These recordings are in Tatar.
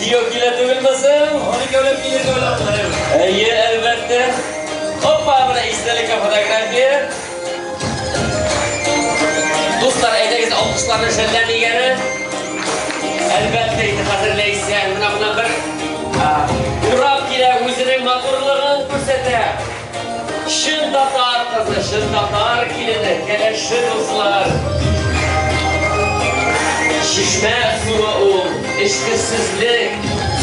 Кияү килә түгелме соң? Аны икәүләп килергә уйладылар. Әйе, әлбәттә. Опа, менә истәлеккә фотография. Дуслар, әйдәгез, алкышларны жәлләмик әле. Әлбәттә, инде хәзер Ләйсән менә моннан бер урап килә, үзенең матурлыгын күрсәтә. Чын татар кызы, чын татар килене, кәләше, дуслар. Чишмә суы ул, эчкерсезлек,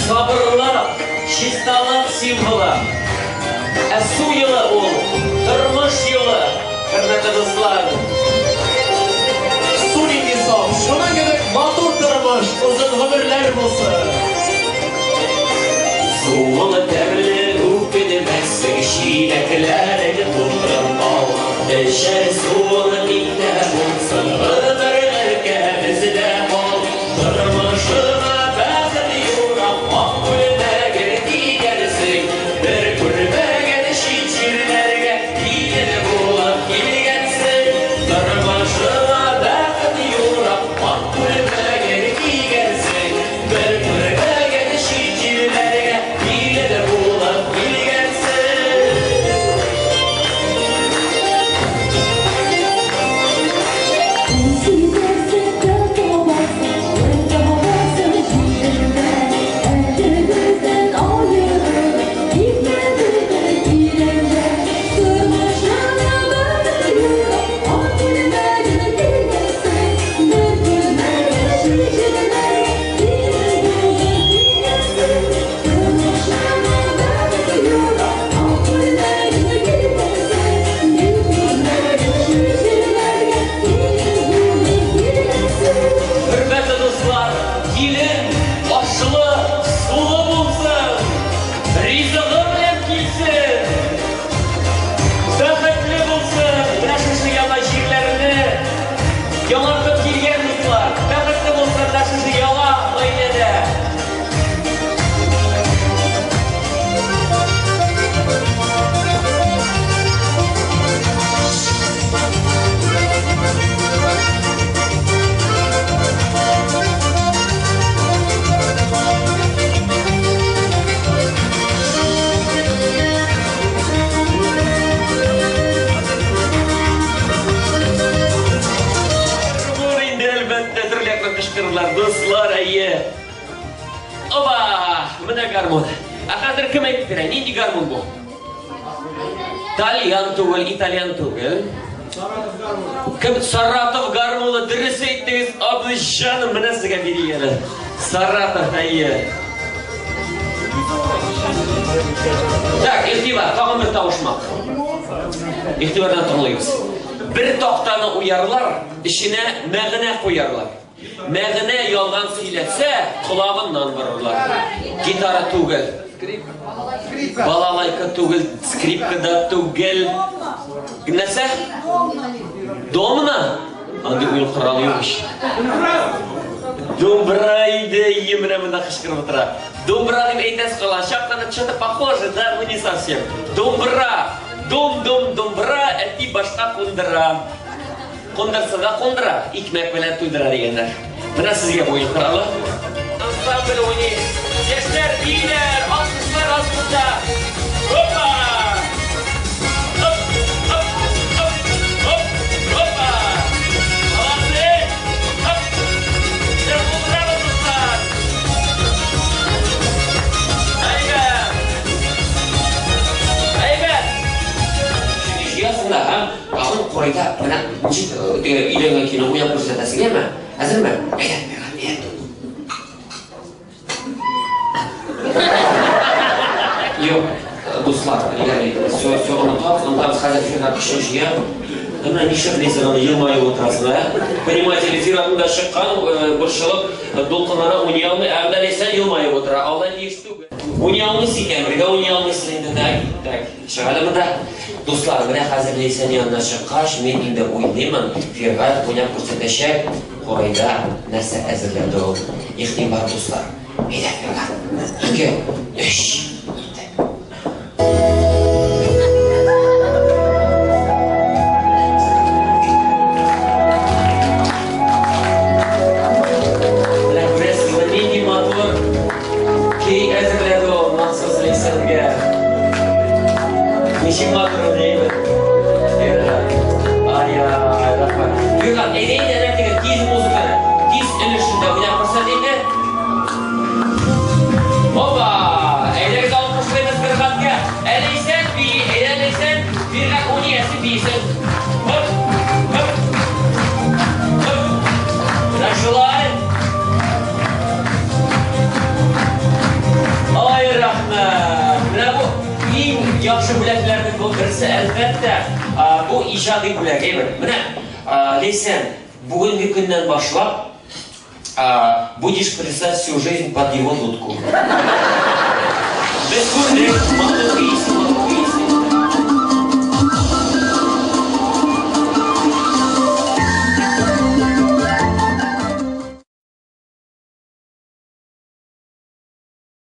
сабырлык, чисталык символы. Ә су елы ул, тормыш юлы, хөрмәтле дуслар. Су нинди саф, шуның кебек матур тормыш, озын гомерләр булсын. Суың тәмле, үкенмәссең, чиләкләрең тутырып ал. Эчәр суың миндә булсын, гомерлеккә бездә кал. Тормышыңа бәхет юрап, ак күлмәген кигәнсең. Бер күрмәгән чит җирләргә килен булып килгәнсең. Тормышыңа бәхет юрап, ак күлмәген кигәнсең. Бер күрмәгән чит җирләргә килен булып килгәнсең. Сизәрсең, табарсың, табарсың җирендә, әле бездән аерып, китмәде киләндә. Тормышыңа бәхет юрап, ак күлмәген кигәнсең, бер күрмәгән чит җирләргә килен булып килгәнсең. Тормышыңа бәхет юрап, ак күлмәген кигәнсең, бер күрмәгән чит җирләргә килен булып килгәнсең. Хөрмәтле дуслар, килен ашлы, сулы булсын, ризыгы белән килсен, бәхетле булсын. Менә шушы яңа җирләрне яңартып килгән дуслар, бәхетле булсын менә шушы яңа гаиләдә. Гармун инде, әлбәттә, төрле яктан кычкырырлар, дуслар, әйе. Оба! Менә гармун. Ә хәзер кем әйтеп бирә, нинди гармун бу? Тальян түгел, итальян түгел. Кем? Саратов гармуны, дөрес әйттегез, абый җаным, менә сезгә бирик әле. Саратов, әйе. Так, игътибар, тагын бер табышмак. Игътибардан тыңлыйбыз. Бер тактаны уярлар, эченә мәгънә куярлар. Мәгънә ялган сөйләсә, колагыннан борырлар. Гитара түгел. Балалайка түгел, скрипка да түгел. Нәрсә? Домна? Андый уен коралы юк ич. Думбра инде, ие, менә монда кычкырып утыра. Думбра дип әйтәсе кала, чак что-то похоже, да, но не совсем. Думбра. Дум-дум, думбра, әти башка кундыра. Кундырса да кундыра, икмәк белән туйдыра дигәннәр. Менә сезгә бу уен коралы. Ансамбль уйный. Яшьләр бииләр, алкышлар астында. Опа! Оп, оп, оп, оп, опа! Молодцы! Оп! Менә булдырабыз, дуслар! Әйбәт! Әйбәт! Чөнки җыясың да һәм тагын курайда менә ничек теге өйләнгән кино уйнап күрсәтәсең, яме? Әзерме? Әйдә, әйдә. Юк, дуслар, ягъни, все, все онытабыз, онытабыз, хәзер Фиргать көчен җыя. Менә нишләп Ләйсән аны елмаеп утырасың, ә? Понимаете ли, зиратында чыккан, борчылып, дулкынлана, уйный алмый, ә анда Ләйсән елмаеп утыра. Алай тиеш түгел. Уйный алмыйсың икән, бергә уйный алмыйсың инде, так, так. Чык әле монда. Дуслар, менә хәзер Ләйсән янына чыккач, мин инде уйныймын, Фиргать уйнап күрсәтәчәк, курайда нәрсә әзерләде ул. Игътибар, дуслар. Әйдә, Фиргать. Ике, өч, киттек. Менә күрәсезме, нинди матур. Хоп, хоп, хоп. Менә шулай. Ай, рәхмәт. Менә бу иң яхшы бүләкләрнең бу берсе, әлбәттә, бу иҗади бүләк, әйбер. Менә, Ләйсән, бүгенге көннән башлап, будешь плясать всю жизнь под его дудку. Без күрдек.